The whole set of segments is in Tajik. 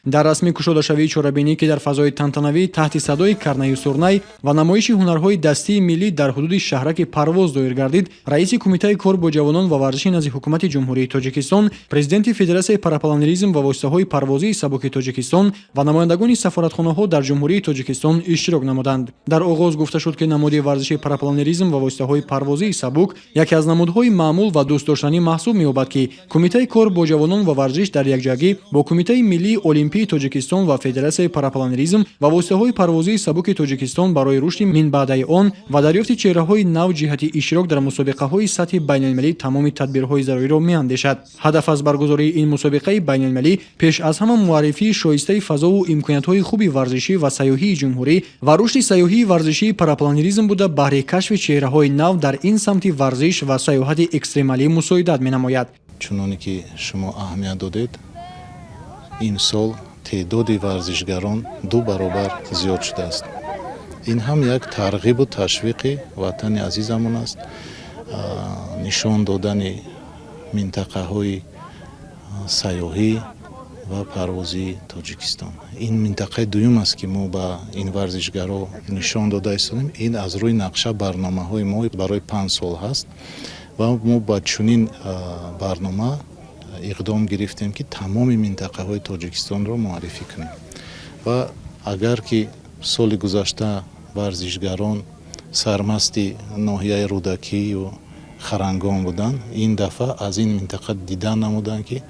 Дар расми кушодашавии чорабинӣ, ки дар фазои тантанавӣ таҳти садои карнаю сурнай ва намоиши ҳунарҳои дастии миллӣ дар ҳудуди шаҳраки Парвоз доир гардид, раиси Кумитаи кор бо ҷавонон ва варзиши назди Ҳукумати Ҷумҳурии Тоҷикистон, президенти Федератсияи парапланеризм ва воситаҳои парвозии сабуки Тоҷикистон ва намояндагони сафоратхонаҳо дар Ҷумҳурии Тоҷикистон иштирок намуданд. Дар оғоз гуфта шуд, ки намуди варзиши парапланеризм ва воситаҳои парвозии сабук яке аз намудҳои маъмул ва дӯстдоштанӣ маҳсуб меёбад, ки Кумитаи кор бо ҷавонон ва варзиш дар якҷоягӣ бо Кумитаи миллии олимпии Тоҷикистон ва Федератсияи парапланеризм ва воситаҳои парвозии сабуки Тоҷикистон барои рушди минбаъдаи он ва дарёфти чеҳраҳои нав ҷиҳати иштирок дар мусобиқаҳои сатҳи байналмилалӣ тамоми тадбирҳои заруриро меандешад. Ҳадаф аз баргузории ин мусобиқаи байналмилалӣ пеш аз ҳама муаррифии шоистаи фазову имкониятҳои хуби варзишӣ ва сайёҳии ҷумҳурӣ ва рушди сайёҳии варзишии парапланеризм буда, баҳри кашфи чеҳраҳои нав дар ин самти варзиш ва сайёҳати экстремалӣ мусоидат менамояд. Чуноне ки шумо аҳамият додед, имсол теъдоди варзишгарон ду баробар зиёд шудааст. Ин ҳам як тарғибу ташвиқи ватани азизамон аст, нишон додани минтақаҳои сайёҳӣ ва парвозии Тоҷикистон. Ин минтақаи дуюм аст, ки мо ба ин варзишгаро нишон дода истодем. Ин аз рӯи нақша барномаҳои мо барои 5 сол ҳаст ва мо ба чунин барнома иқдом гирифтем, ки тамоми минтақаҳои Тоҷикистонро муаррифӣ кунем. Ва агар ки соли гузашта варзишгарон сармасти ноҳияи Рӯдакию Харангон буданд, ин дафъа аз ин минтақа дидан намуданд, ки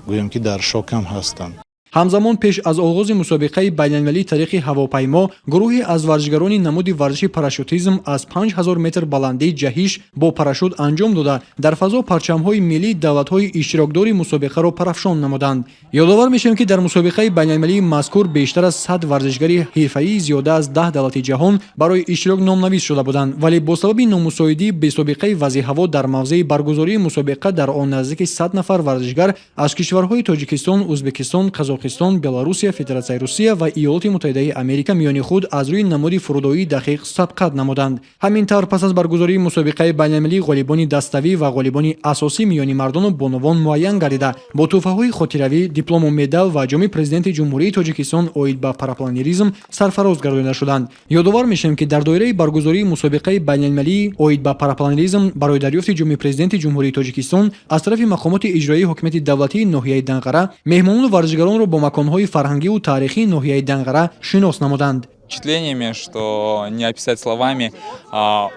гӯем, ки дар шокам ҳастанд. Ҳамзамон, пеш аз оғози мусобиқаи байналмилалӣ тариқи ҳавопаймо гурӯҳе аз варзишгарони намуди варзиши парашютизм аз 5000 метр баландӣ ҷаҳиш бо парашют анҷом дода, дар фазо парчамҳои миллии давлатҳои иштирокдори мусобиқаро парафшон намуданд. Ёдовар мешавем, ки дар мусобиқаи байналмилалии мазкур бештар аз 100 варзишгари ҳирфаии зиёда аз 10 давлати ҷаҳон барои иштирок номнавис шуда буданд, вале бо сабаби номусоидии бесобиқаи вазъи ҳаво дар мавзеи баргузории мусобиқа дар он наздики 100 нафар варзишгар аз кишварҳои Тоҷикистон, Ӯзбекистон, Қазоқистон, Беларусия, Федератсияи Русия ва Иёлоти Муттаҳидаи Америка миёни худ аз рӯи намуди фурудоии дақиқ сабқат намуданд. Ҳамин тавр, пас аз баргузории мусобиқаи байналмилалӣ ғолибони даставӣ ва ғолибони асосӣ миёни мардону бонувон муайян гардида, бо тӯҳфаҳои хотиравӣ, диплому медал ва ҷоми Президенти Ҷумҳурии Тоҷикистон оид ба парапланеризм сарфароз гардонида шуданд. Ёдовар мешавем, ки дар доираи баргузории мусобиқаи байналмилалӣ оид ба парапланеризм барои дарёфти ҷоми Президенти Ҷумҳурии Тоҷикистон аз тарафи мақомоти иҷроии ҳокимияти давлатии ноҳияи Данғара меҳмонону варзишгаронро бо маконҳои фарҳангиву таърихии ноҳияи Данғара шинос намуданд. Впечатлениями, что не описать словами.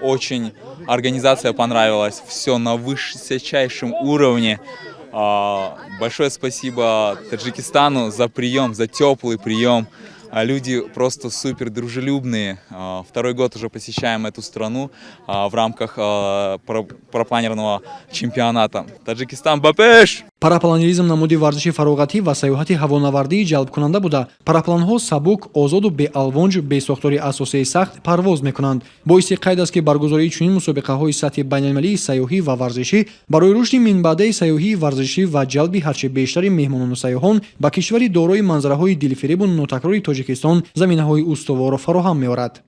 Очень организация понравилась, все на высочайшем уровне. Большое спасибо Таджикистану за прием, за теплый прием. Люди просто супер дружелюбные. Второй год уже посещаем эту страну в рамках парапланерного чемпионата. Таджикистан, ба пеш! Парапланеризм намуди варзиши фароғатӣ ва сайёҳати ҳавонавардии ҷалбкунанда буда, парапланҳо сабук, озоду беалвонҷ, бе сохтори асосии сахт парвоз мекунанд. Боиси қайд аст, ки баргузории чунин мусобиқаҳои сатҳи байналмилалии сайёҳӣ ва варзишӣ барои рушди минбаъдаи сайёҳии варзишӣ ва ҷалби ҳарчи бештари меҳмонону сайёҳон ба кишвари дорои манзараҳои дилфиребу нотакрори Тоҷикистон заминаҳои устуворро фароҳам меорад.